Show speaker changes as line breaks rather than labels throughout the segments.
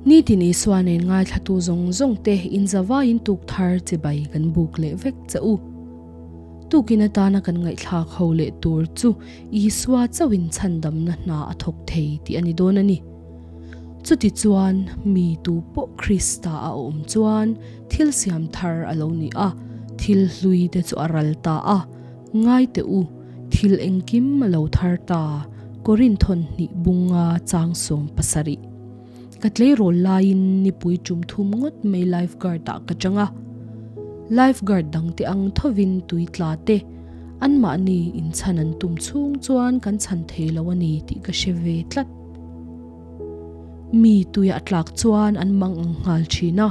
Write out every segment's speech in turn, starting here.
Nitin Isua nen ngaithlatu zawng zawng te in zavaiin tuk thar chibai kan buk leh vek che u. Tukin atana kan ngaihthlak ho leh tur chu Isua chauhin chhandamna hna a thawk thei tih a ni dawn a ni. Chutichuan mi tu pawh Krista a awm chuan thil siam thar a lo ni a, thil hlui te chu a ral ta a, Ngai teh u, thil engkim a lo thar ta, Korinthon hnih bunga chang 70. Ka tleirawl laiin nipui tum thum ngawt mai lifeguard ah ka chang a. Lifeguard dangte ang thovin tui tla te, anmahni inchhan an tum chhung chuan kan chhan thei lo a ni tih ka hre ve tlat. Mi tuia a tlak chuan an mang ang nghal thin a,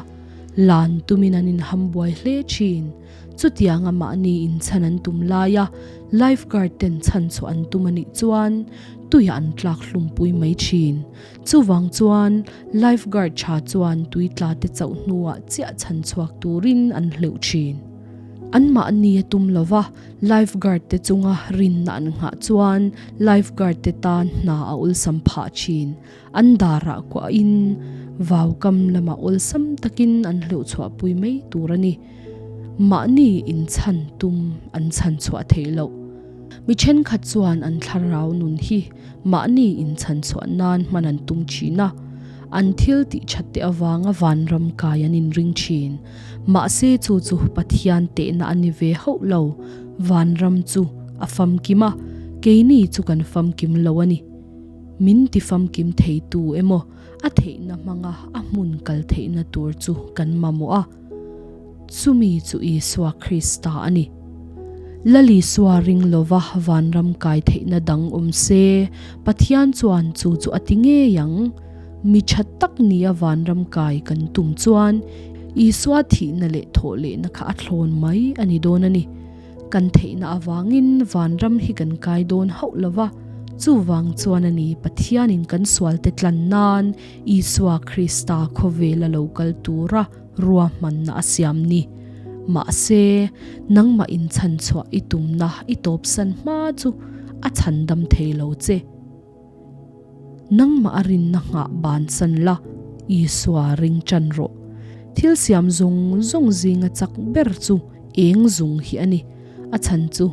lan tumin an inham buai hle thin. Chutianga mahni inchhan an tum laia lifeguard ten chhan chhuah an tum a nih chuan tuiah an tlak hlumpui mai thin. Chuvang chuan lifeguard tha chuan tui tla te chauh hnuah chiah chhan chhuak turin an hleuh thin. An mahni a tum lova lifeguard te chunga rinna an nghah chuan lifeguard te tan hna a awlsam phah thin. An darah kuahin vaukam lamah awlsam takin an hleuh chhuahpui mai tur a ni. Mahni inchhan tum an chhan chhuah theih loh. Mi thenkhat chuan an thlarau nun hi mahni inchhan chhuah nan hman an tum thin a, an thil tih that te avanga vanram kai an inring thin. Mahse chu chu Pathian tehna a ni ve hauh lo, vanram chu a famkim a, keini chu kan famkim lo a ni. Min ti famkim theitu emaw a theihna hmanga a hmun kal theihna tur chu kan mamawh a. Chumi chu Isua Krista a ni. Lal Isua ring lova vanram kai theihna dang awm se, Pathian chuan chu chu a ti ngei ang. Mi tha tak nia vanram kai kan tum chuan Isua thihna leh thawhlehna kha a thlawn mai a ni dawn a ni. Kan theihna avangin vanram hi kan kai dawn hauh lova, chuvang chuan a ni Pathianin kan sualte tlan nan Isua Krista khawvela lo kal tura ruahmanna a siam ni. Mahse, nangmah inchhan chhuah i tumna i tawpsan hma chu a chhandam thei lo che. Nangmah a rinna nghah bansan la, Isua ring tan rawh. Thil siam zawng zawng zinga chak ber chu eng zung hi a ni. A chhan chu,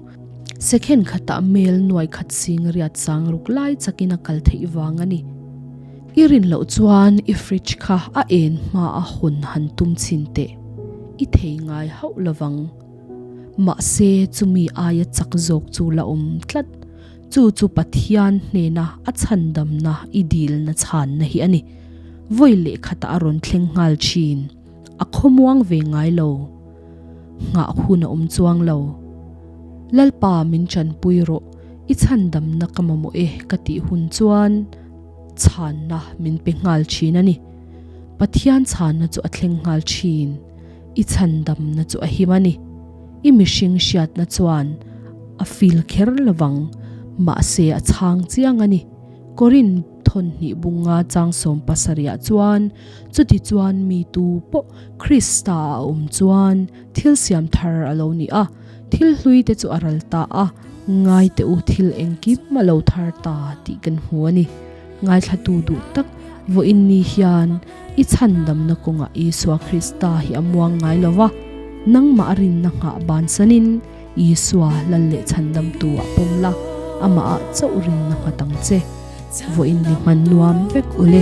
second khatah mel nuai khat sing riat sang ruk lai chakin a kal theih vang a ni. I rin loh chuan i fridge kha a en hma a hawn han tum chhin teh. I thei ngai hauh lovang. Mahse chumi aia chak zawk chu la awm tlat. Chu chu Pathian hnena a chhandamna i dilna chhanna hi a ni. Vawi leh khatah a rawn thleng nghal thin. A khawmuang ve ngai lo. Nghah hun a awm chuang lo. Lalpa min chanpui rawh, i chhandamna ka mamawh e ka tih hun chuan chhanna min pe nghal thin a ni. Pathian chhanna chu a thleng nghal thin. I chhandamna chu a him a ni. I mihring hriatna chuan a feel kher lovang, mahse a chhang chiang a ni. Korin thawnhnih bunga chang 70 chuan, Chuti chuan mi tu pawh Krista a awm chuan thil siam thar a lo ni a, thil hlui te chu a ral ta a, ngai teh u thil engkim a lo thar ta tih kan hmu a ni. Ngaithlatu duh tak vawiin ni hian i chhandamna kawngah Isua Krista hi a muang ngai lo va, nangmah a rinna nghah bansanin Isua lal leh chhandamtu ah pawm la, amah ah chauh rinna nghat ang che. Vawiin ni hman nuam vek u le.